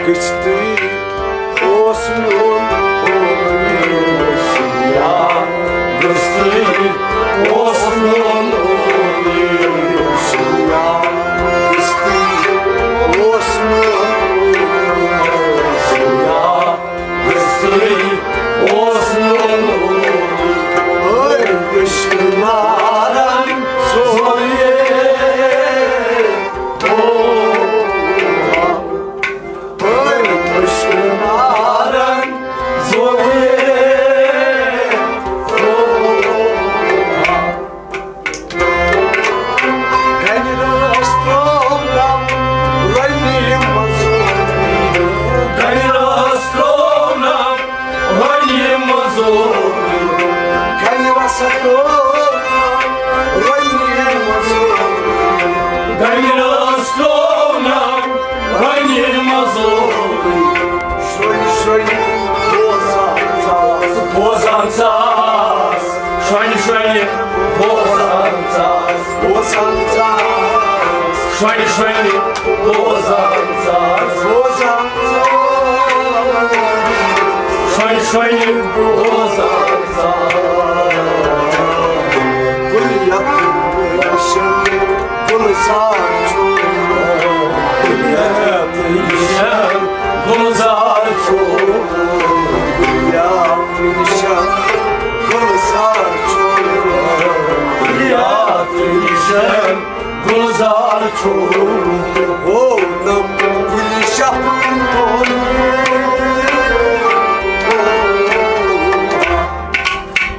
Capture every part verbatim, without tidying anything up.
قٕسطٕے اوس میون اوس یار، قٕسطٕے اوس میون اوس یار، قٕسطٕے اوس میون اوس یار، قٕسطٕے اوس میون اوس۔ أے قٕسطٕ نارن سورُے۔ گَنہِ رَس ترٛوونَم رَنہِ منٛز۔ شرٛنہِ شرٛنہِ بوزان ژاس، بوزان ژاس۔ شرٛنہِ شرٛنہِ بوزان ژاس، بوزان ژاس۔ شرٛنہِ شرٛنہِ بوزان ژاس، بوزان ژاس۔ شرٛنہِ شرٛنہِ بوزان ژاس۔ کُلہِ یَتھ وٕچھُن گُلزار چھُ۔ کُلہِ یَتھ وٕچھُن گُلزار چھُ۔ کُلہِ یَتھ وٕچھُن گُلزار چھُ۔ کُلہِ یَتھ وٕچھُن گُلزار چھُ۔ ہو نم کُلہِ شَفُن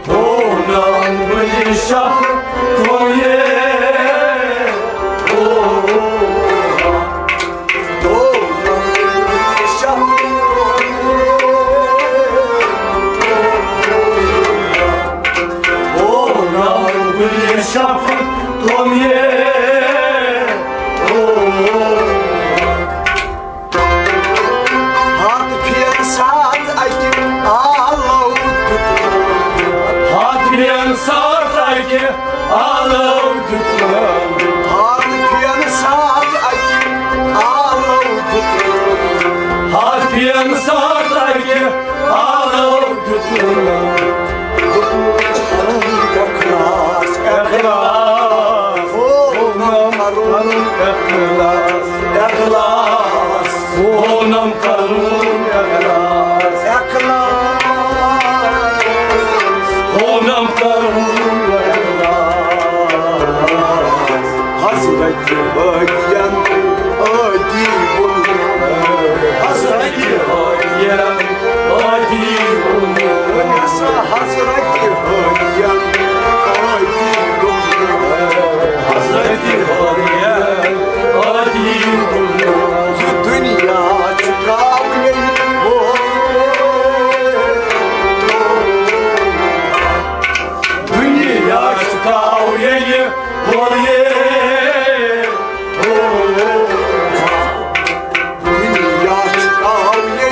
ہو نم کُلہِ شَفُن ہو نم کُلہِ شَفُن ہتھ پھیرٕ ساتھ اَکہِ آلو دیُتنَم۔ ہتھ پھیرٕ ساتھ اَکہِ آلو دیُتنَم۔ ہتھ پھیرٕ ساتھ اَکہِ آلو دیُتنَم۔ ہتھ پھیرٕ ساتھ اَکہِ آلو دیُتنَم۔ دوٚپُن اخلاص، اخلاص۔ ہو نم کرُن اخلاص، اخلاص۔ ہو نم کرُن اخلاص، اخلاص۔ ہو نم کرُن اخلاص۔ حضرت ہادین عادی بُلند۔ حضرت ہادین عادی بُلند۔ حضرت ہادین عادی بُلند۔ حضرت ہادین عادی بُلند۔ یہِ دُنیا چھُ کاوٕے۔ دُنیا چھُ کاوٕے۔ دُنیا چھُ کاوٕے۔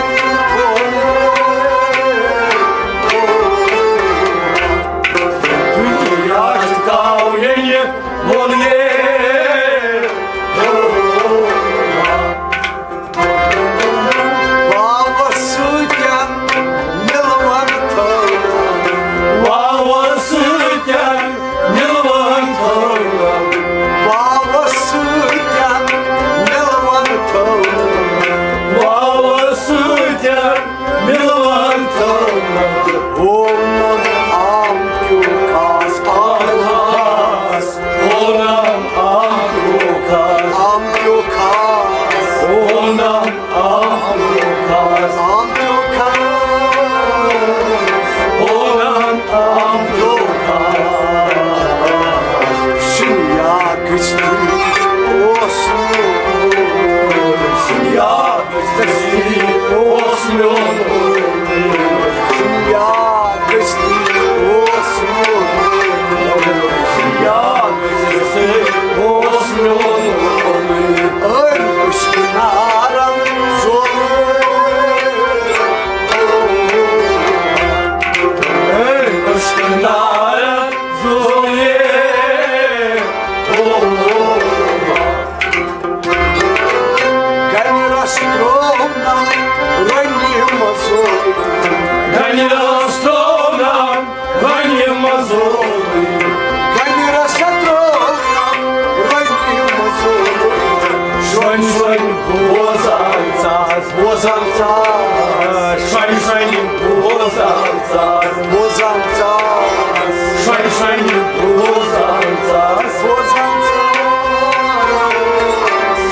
واوس سۭتۍ مِلوَن تھٲو۔ واوس سۭتۍ مِلوَن تھٲو۔ واوس سۭتۍ مِلوَن تھٲو۔ واوس سۭتۍ مِلوَن تھٲو۔ ہونم آم کیو خاص آم خاص۔ ہونم بوزان ژاس، شۄنہِ شۄنہِ بوزان ژاس، بوزان ژاس، شۄنہِ شۄنہِ بوزان ژاس، بوزان ژاس،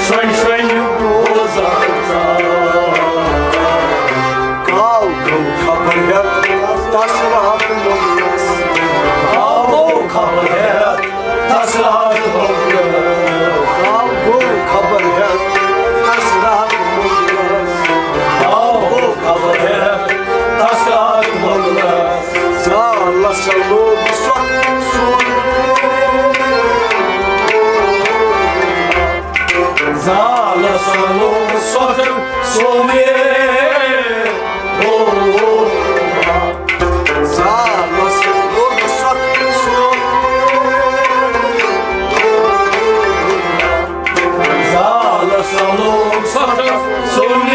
شۄنہِ شۄنہِ بوزان ژاس۔ کاو گوٚو خبر ہٮ۪تھ تس راتھ مۄغلس۔ کاو گوٚو خبر ہٮ۪تھ تس راتھ مۄغلس۔ کاو گوٚو خبر ہٮ۪تھ تس راتھ مۄغلس۔ کاو گوٚو خبر ہٮ۪تھ تس راتھ مۄغلس۔ زالس لوگ سۄکھ سون۔ زالس لوگ سۄکھ سون۔ زالس لوگ سۄکھ سون۔ زالس لوگ سۄکھ سون۔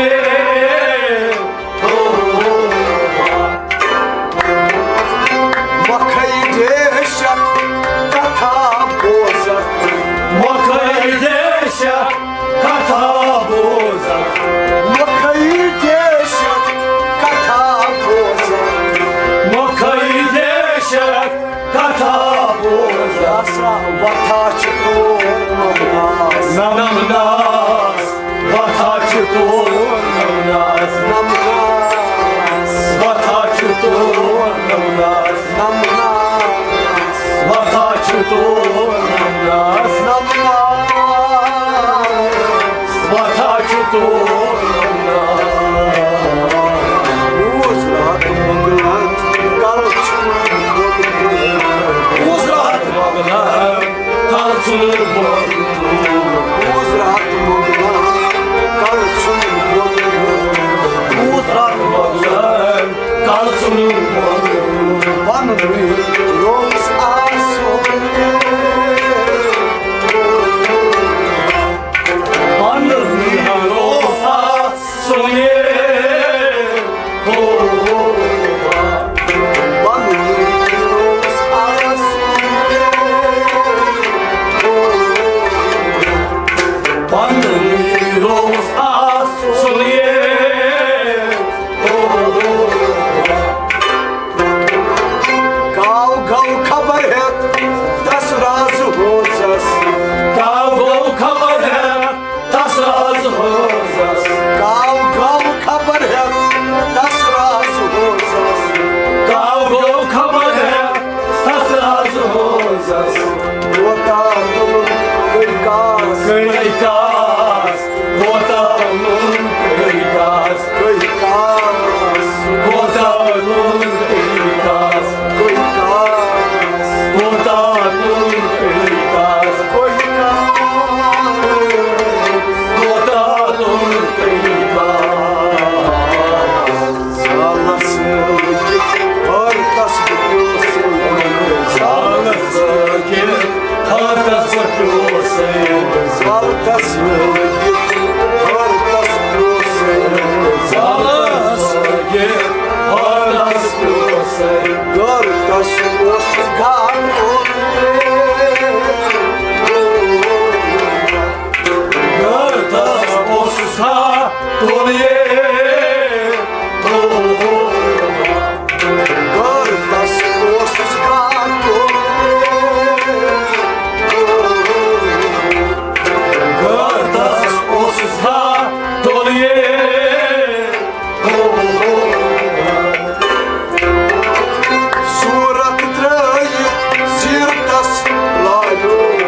مۄکھے دیشک کتھا بوزکھ۔ مۄکھے دیشک کتھا بوزکھ۔ مۄکھے دیشک کتھا بوزکھ۔ مۄکھے دیشک کتھا بوزکھ۔ وتھا چھِ تور نمناس۔ نمناس۔ وتھا چھِ تور نمناس۔ نمناس۔ وتھا چھِ تور نمناس۔ نمناس۔ وتھا چھِ تور نمناس۔ نمناس۔ وتھا چھِ تور نمناس۔ اوس راتھ مۄغلن کلہٕ ژھُنُن۔ اوس راتھ مۄغلن کلہٕ ژھُنُن بۄن۔ اوس راتھ مۄغلن کلہٕ ژھُنُن بۄن۔ اوس راتھ مۄغلن کلہٕ ژھُنُن بۄن۔ پننُے روز آسُن۔ پننُے روز آسُن۔ پننُے روز آسُن۔ کاو گوٚو خبر ہٮ۪تھ تس راز ہوزس۔ کاو گوٚو خبر ہٮ۪تھ تس راز ہوزس۔ کاو گوٚو خبر ہٮ۪تھ تس راز ہوزس۔ کاو گوٚو خبر ہٮ۪تھ تس راز ہوزس۔ کوتاہ تُلُن کٔرۍ کاس۔ کٔرۍ کاس۔ کوتاہ تُلُن کٔرۍ کاس۔ کٔرۍ کاس۔ کوتاہ تُلُن کٔرۍ کاس۔ کٔرۍ کاس۔ کوتاہ تُلُن کٔرۍ کاس۔ کٔرۍ کاس۔ کوتاہ تُلُن کٔرۍ کاس۔ زالس لٔگِتھ ہٲر تس بہٕ پیوسُے۔ زالس لٔگِتھ ہٲر تس بہٕ پیوسُے۔ زالس لٔگِتھ ہٲر تس پیوسُے۔ زالس لٔگِتھ ہٲر تس پیوسُے۔ گٲر تس اوس گاٹُن۔ گٲر تس اوس گاٹُن۔ گٲرتس اوسُس گاٹُن۔ صوٗرت ترٛٲیِتھ سیٖرتس لایوس۔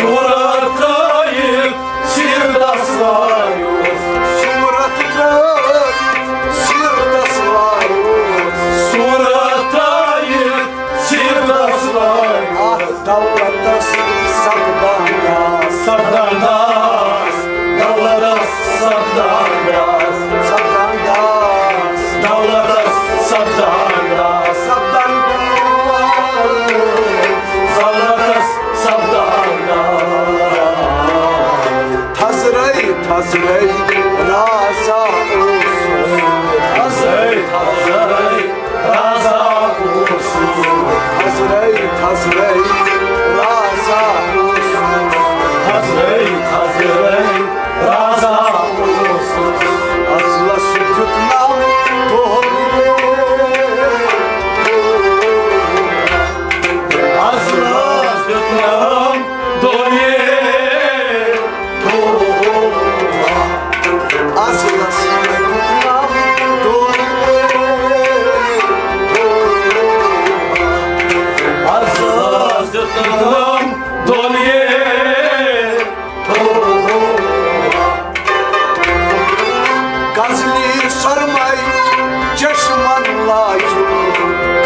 صوٗرت ترٛٲیِتھ سیٖرتس لایوس۔ صوٗرت ترٛٲیِتھ سیٖرتس لایوس۔ صوٗرت ترٛٲیِتھ سیٖرتس لایوس۔ اَتھ دولتس سپدان داس۔ سپدان داس۔ دولتس سپدان داس۔ سپدان داس۔ دولتس سپدان داس۔ سپدان داس۔ دولتس سپدان داس۔ تھزرے تھزرے رازا اوسُس۔ تھزرے تھزرے رازا اوسُس۔ تھزرے تھزرے رازا اوسُس۔ تھزرے تھزرے رازا اوسُس۔ ازلس دۄن یے۔ اصلس ناو دۄن یے۔ اصلس دیُت ناو دۄن یے۔ غزلی سرماے چشمن لاجُن۔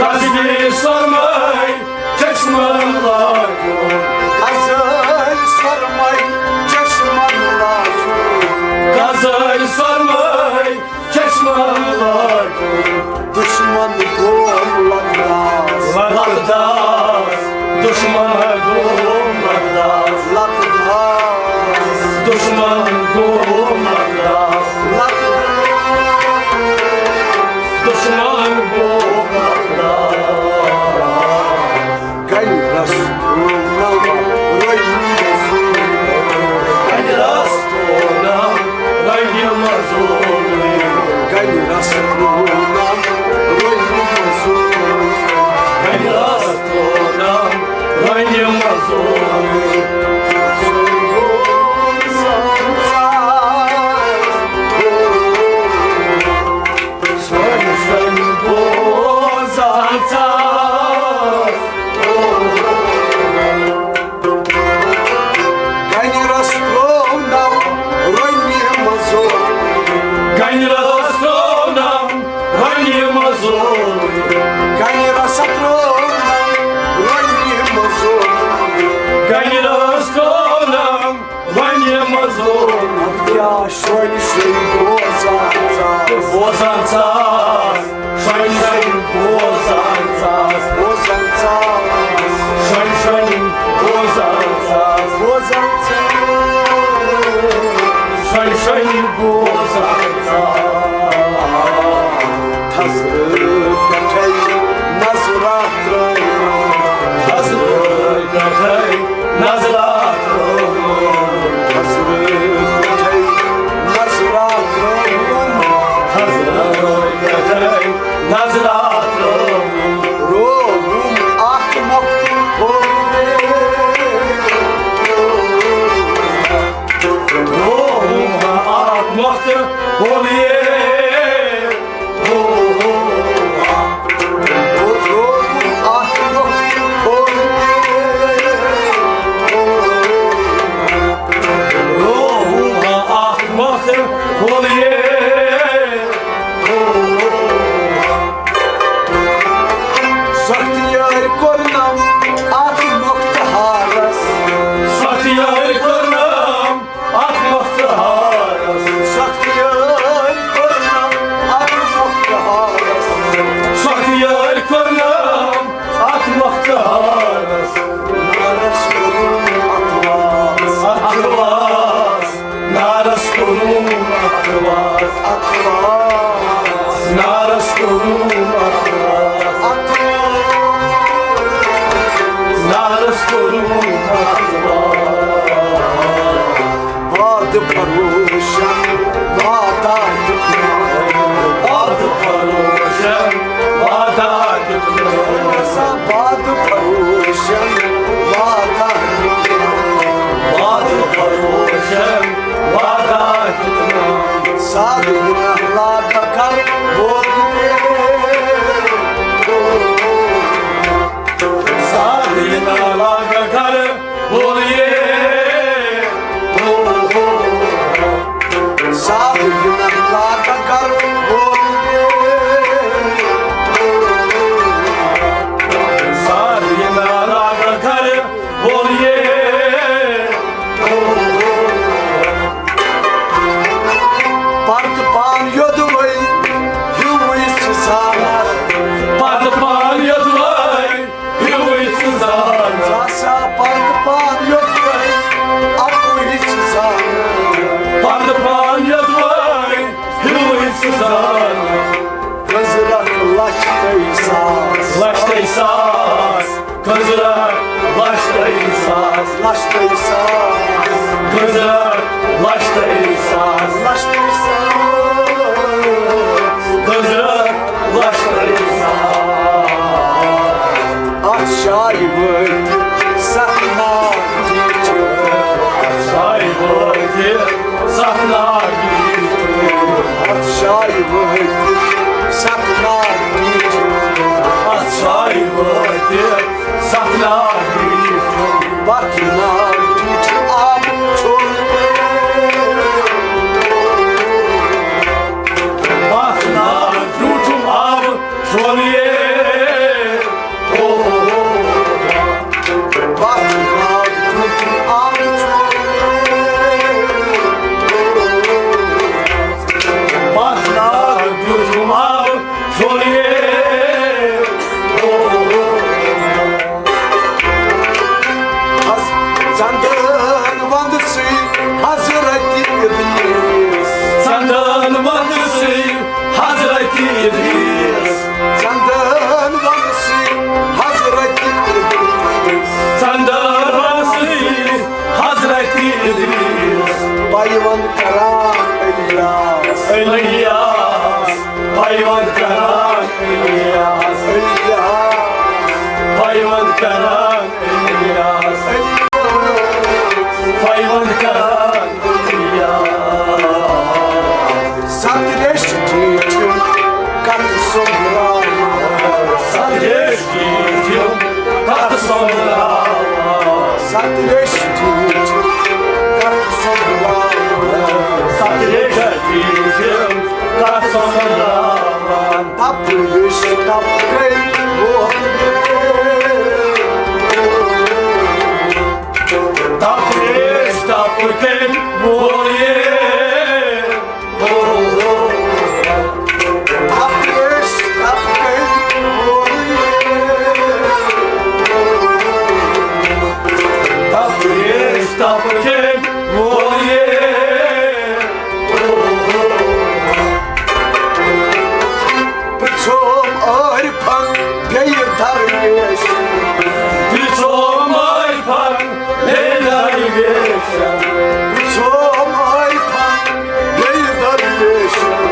غزلی سرماے چشمن لاجُن۔ غزل سرماے چشمن لاجُن۔ غزل سرماے چشمن لاجُن۔ دشمن گوٚو لتہٕ داس۔ لتہٕ داس۔ دشمن گوٚو لتہٕ داس۔ لتہٕ داس۔ دشمن گوٚو لتہٕ داس۔ لتہٕ داس۔ دشمن گوٚو لتہٕ داس۔ گنہِ رستونم رۄنہِ مزوٗر۔ گنہِ رستونم رۄنہِ مزوٗر۔ گنہِ رستونم رۄنہِ مزوٗر۔ گنہِ رستونم رۄنہِ مزوٗر۔ سۄنہِ سۄنہِ بوزان ژاس۔ گنہِ رستونم رۄنہِ مزوٗر۔ گنہِ رستونم رۄنہِ مزوٗر۔ گنہِ رستونم رۄنہِ مزوٗر۔ گنہِ رستونم وۄنۍ مزوٗر۔ کیٛاہ شۄنٛگۍ شۄنٛگۍ بوزان ژاس۔ بوزان ژاس۔ شۄنٛگۍ شۄنٛگۍ بوزان ژاس۔ بوزان ژاس۔ شۄنٛگۍ شۄنٛگۍ بوزان ژاس۔ بوزان ژاس۔ شۄنٛگۍ شۄنٛگۍ بوزان ژاس۔ تھزرٕ پٮ۪ٹھَے نظرا ترٲوٕم۔ تھزرٕ پٮ۪ٹھَے نظرا ترٲوٕم۔ تھزرٕ پٮ۪ٹھَے نظرا ترٲوٕم۔ تھزرٕ پٮ۪ٹھَے نظرا ترٲوٕم۔ رووُم اکھ مۄکھتہٕ پھوٚل۔ رووُم اکھ مۄکھتہٕ پھوٚل۔ سختی یٲرۍ کوٚرنم اتھ مۄختہٕ ہارس۔ سختی یٲرۍ کوٚرنم اتھ مۄختہٕ ہارس۔ سختی یٲرۍ کوٚرنم اتھ مۄختہٕ ہارس۔ سختی یٲرۍ کوٚرنم اتھ مۄختہٕ ہارس۔ نارس کوٚرُم اتھ واس۔ اتھ واس۔ نارس کوٚرُم اتھ واس۔ اتھ واس۔ نارس کوٚرُم اتھ واس۔ اتھ واس۔ نارس کوٚرُم اتھ واس۔ باد فروشن وعدہ دیُتنم۔ باد فروشن وعدہ دیُتنم۔ باد فروشن وعدہ دیُتنم۔ باد فروشن وعدہ دیُتنم۔ سادٕ یِنہٕ لاگہٕ گرٕ وول۔ سادٕ یِنہٕ لاگہٕ گرٕ وول۔ سادٕ یِنہٕ لاگہٕ گرٕ وول۔ سادٕ یِنہٕ لاگہٕ گرٕ وول۔ پردٕ پان یوٚدوَے ہیوٗوٕے ژٕ زانَکھ۔ پردٕ پان یوٚدوَے ہیوٗوٕے ژٕ زانَکھ۔ ژٕ ہسا پردٕ پان یوٚدوَے تپرِش تپکے وول یے۔ تپرِش تپکے وول یے۔ تپرِش تپکے وول یے۔ تپرِش تپکے وول یے۔ پرٛژھوم عارفن بیٚیہِ درویشن۔ پرٛژھوم عارفن بیٚیہِ درویشن۔ پرٛژھوم عارفن بیٚیہِ درویشن۔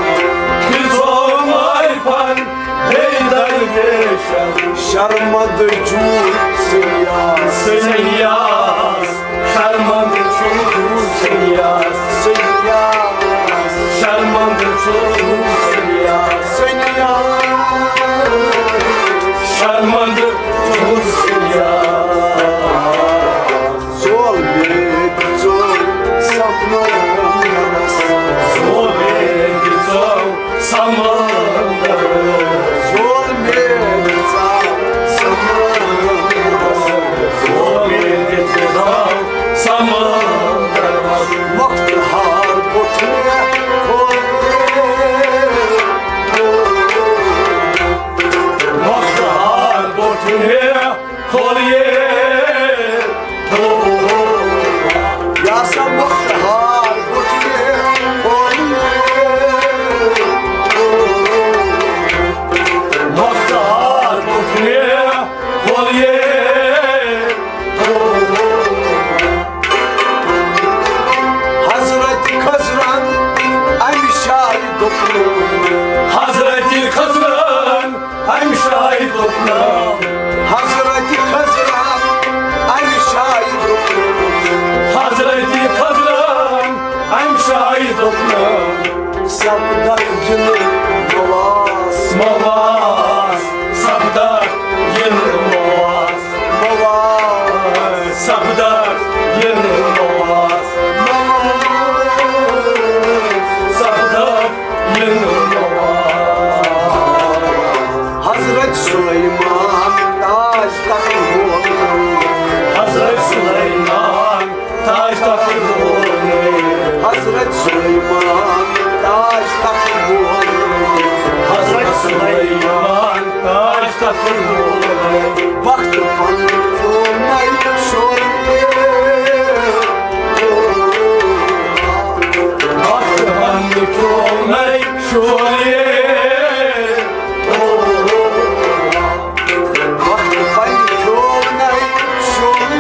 پرٛژھوم عارفن بیٚیہِ درویشن۔ شرمندٕ چھُ سنیاس۔ سنیاس۔ شرمندٕ چھُ سنیاس۔ سنیاس۔ شرمندٕ چھُ سنیاس۔ سنیاس۔ شرمندٕ چھُ سنیاس۔ زول مےٚ دِژو سمندرس۔ زول مےٚ دِژو سمندرس۔ زول مےٚ دِژو سمندرس۔ زول مےٚ دِژو سمندرس۔ مۄختہار بوٚٹھ مےٚ کھول۔ مۄختہار بوٚٹھ مےٚ کھول یے۔ یا سا مۄختہار بوٚٹھ مےٚ کھول یے۔ مۄختہار بوٚٹھ مےٚ کھول یے۔ حضرت خضرن امہِ شایہِ دوٚپنو۔ حضرت خضرن امہِ شایہِ دوٚپنو۔ حضرت خضرن امہِ شایہِ دوٚپنو۔ حضرت خضرن امہِ شایہِ دوٚپنو۔ سپدکھ یِنہٕ مواس۔ مواس۔ سپدکھ یِنہٕ مواس۔ مواس۔ سپدکھ یِنہٕ مواس۔ مواس۔ سپدکھ یِنہٕ مواس۔ حضرت سلیمان تاج تخت وول۔ حضرت سلیمان تاج تخت وول۔ حضرت سلیمان تاج تخت وول۔ حضرت سلیمان تاج تخت وول۔ وقت پن کھیومے شور۔ وقت پن کھیومے شور۔ وقت پن کھیومے شور۔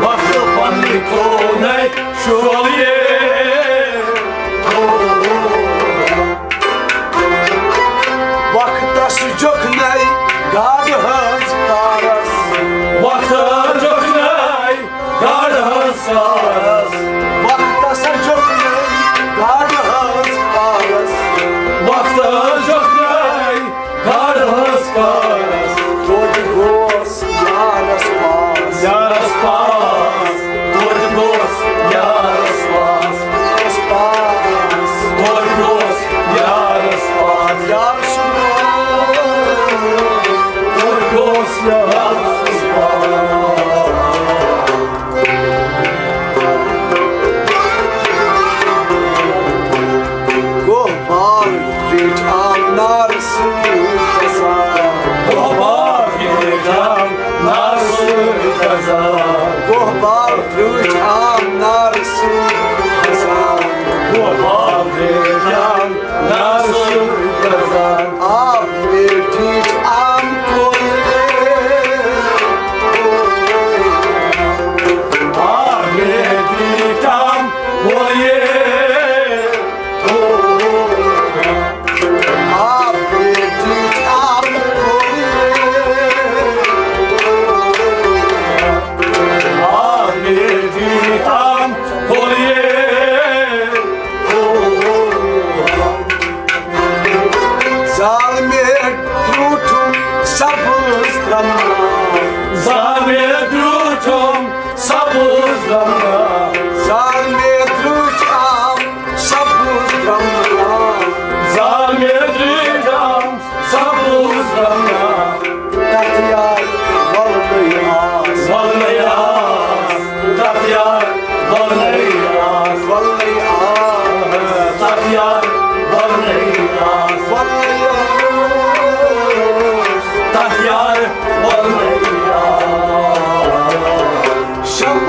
وقت پن کھیومے شور۔ وقتس جو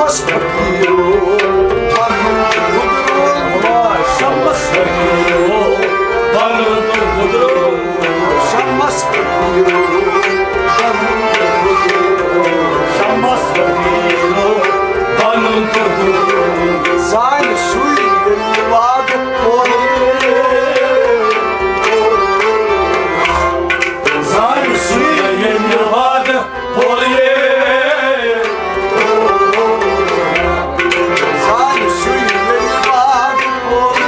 شمس فقیرو، پنُن تہٕ گُدرو۔ شمس فقیرو، پنُن تہٕ گُدرو۔ شمس فقیرو، پنُن تہٕ گُدرو۔ شمس فقیرو، پنُن تہٕ گُدرو۔ زانہِ سُے ییٚمہِ وعدٕ کوٚر۔ زانہِ سُے ییٚمہِ وعدٕ کوٚر۔ زانہِ سُے ییٚمہِ وعدٕ کوٚر۔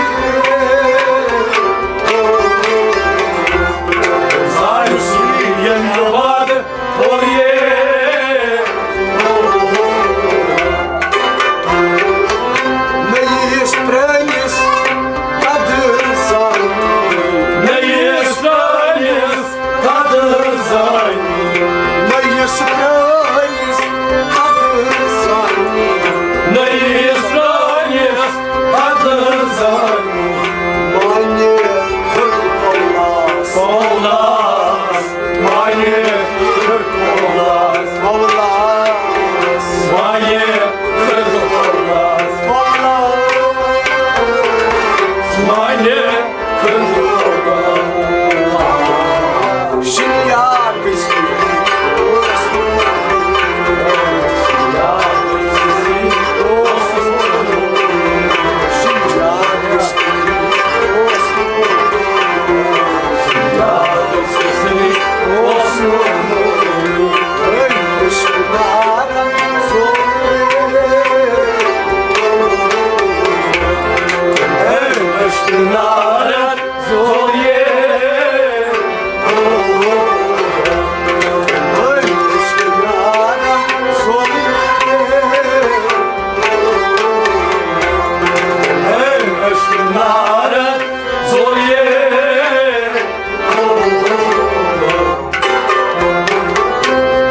زانہِ سُے ییٚمہِ وعدٕ کوٚر۔ نٔیِس پرٛٲنِس قدٕر زانہِ۔ نٔیِس پرٛٲنِس قدٕر زانہِ۔ نٔیِس پرٛٲنِس قدٕر زانہِ۔ نٔیِس پرٛٲنِس قدٕر زانہِ۔ مانہِ خلق پولاس۔ پولاس۔ مانہِ خلق پولاس۔ پولاس۔ مانہِ خلق پولاس۔ پولاس۔ مانہِ خلق پولاس۔ شِنیار گٔژھِتھ۔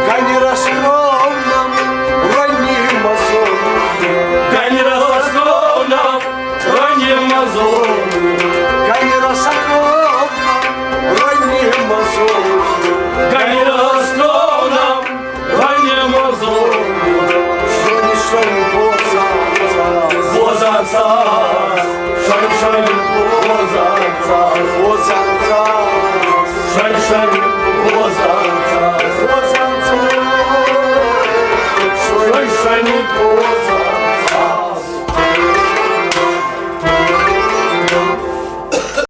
کنہِ رس ترٛوونم رنہِ مزوٗر۔ کنہِ رس ترٛوونم رنہِ مزوٗر۔ کنہِ رس ترٛوونم رنہِ مزوٗر۔ کنہِ رس ترٛوونم رنہِ مزوٗر۔ شۄنہِ شۄنہِ بوزان ژاس۔ بوزان ژاس۔ شۄنہِ شۄنہِ بوزان ژاس۔ بوزان ژاس۔ شۄنہِ شۄنہِ بوزان ژاس۔ بوزان ژاس۔ شۄنہِ شۄنہِ بوزان